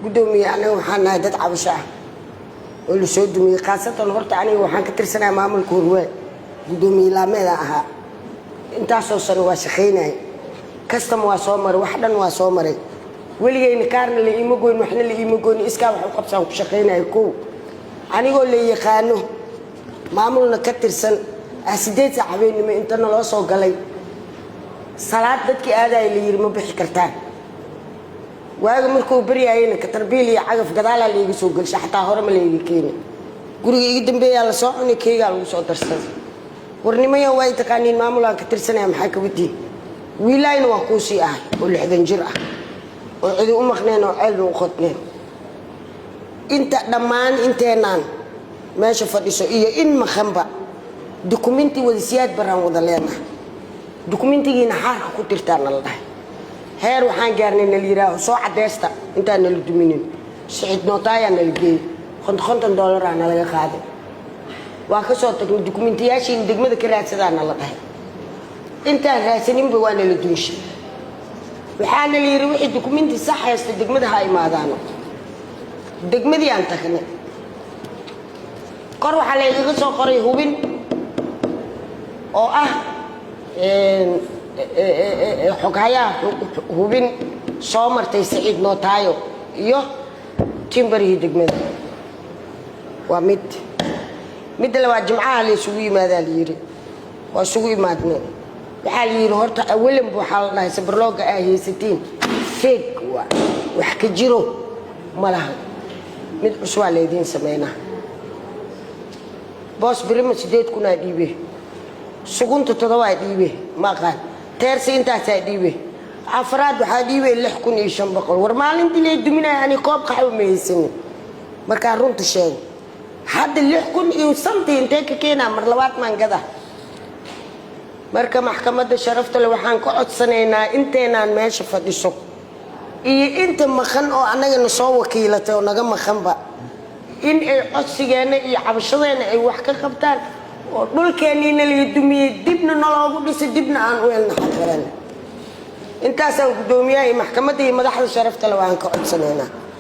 Guddoomiye, anaga waxaan nahay dad cabasho ah oo la soo dumiyey. Khaasatan horta aniga waxaan ka tirsanayaa maamulka Hurwaa, guddoomiye laameeda ahaa. Intaasoo sano waa shaqaynaya, custom waa soo maray, wax dhan waa soo maray. Weligeyna kaarna la iima goyn, waxna la iima goyn. Iskaa wax u qabsaan ku shaqaynaya. Kow, anigoo la yaqaano, maamulna ka tirsan ah, 8 saac habeenimo inta naloo soo galay, salaad dadkii aadaya la yiri ma bixi kartaan. Waaga markuu baryaayena katarbiil iyo cagaf gadaalaa laiga soo gelsha, xataa hore ma laiga keeni. Guriga iga dambeeyaa lasoo cunay, keygaa lagu soo darsaday. Warnimayo, waa taqaaniin, maamulaan ka tirsanaya, maxaa ka wadiin? Wiilaayna waa kuusii ahay oo 60 jir ah oo cidi u maqneen oo ceelna u qodneen. Inta dhammaan inteenaan meesha fadhiso iyo in maqanba dukumenti wada Siyaad Baraan wada leenahay. Dukumentigiina xaarka ku tirtaa nala dhahay. Heer waxaan gaarnay nala yidhaaho soo cadeysta intaan nala duminin. Sicid nootaayaa nala geeyey, 50 dollaraa nalaga qaaday. Waa ka soo tagnay. Dukumentiyaashiina degmada ka raadsadaa nala dhahay. Intaan raadsaninba waa nala duunshay. Waxaana la yidhi wixii dukumenti sax haysta degmada ha imaadaano. Degmadii aan tagnay, kor waxaa laygaga soo qoray hubin oo ah xoghayaha hubin soo martay Saciid Nootaayo iyo timbarihii degmada. Waa mid. Midda labaad, Jimcaha la isugu yimaadaa la yidhi. Waa isugu imaadnay. Waxaa la yidhi horta awalanba waxaa la dhahay sabarlooga aa haysatiin fake waa, wax ka jiro ma laha, mid cusbaa laydiin sameynaa. Boos birima 8,000 aa dhiibe, sugunta 7 aa dhiibe, ma aqaan teersi intaasaa dhiibe, afraad waxaa dhiibe 6,500. War, maalintii lay duminaya ani koob qaxwo ma haysanin. Markaa runta sheego, hadda 6,000 iyo santi intee ka keenaa? Mar labaad maan gada. Marka maxkamadda sharafta le waxaan ka codsanaynaa inteenaan meesha fadhiso iyo inta maqan oo annagana soo wakiilatay oo naga maqanba in ay codsigeenna iyo cabashadeenna ay wax ka qabtaan oo dhulkeenniina laga dumiyey dibna naloogu dhisay, dibna aan u helna xaqeen. Intaasaan guddoomiyaha iyo maxkamadda iyo madaxda sharafta le waan ka codsanaynaa.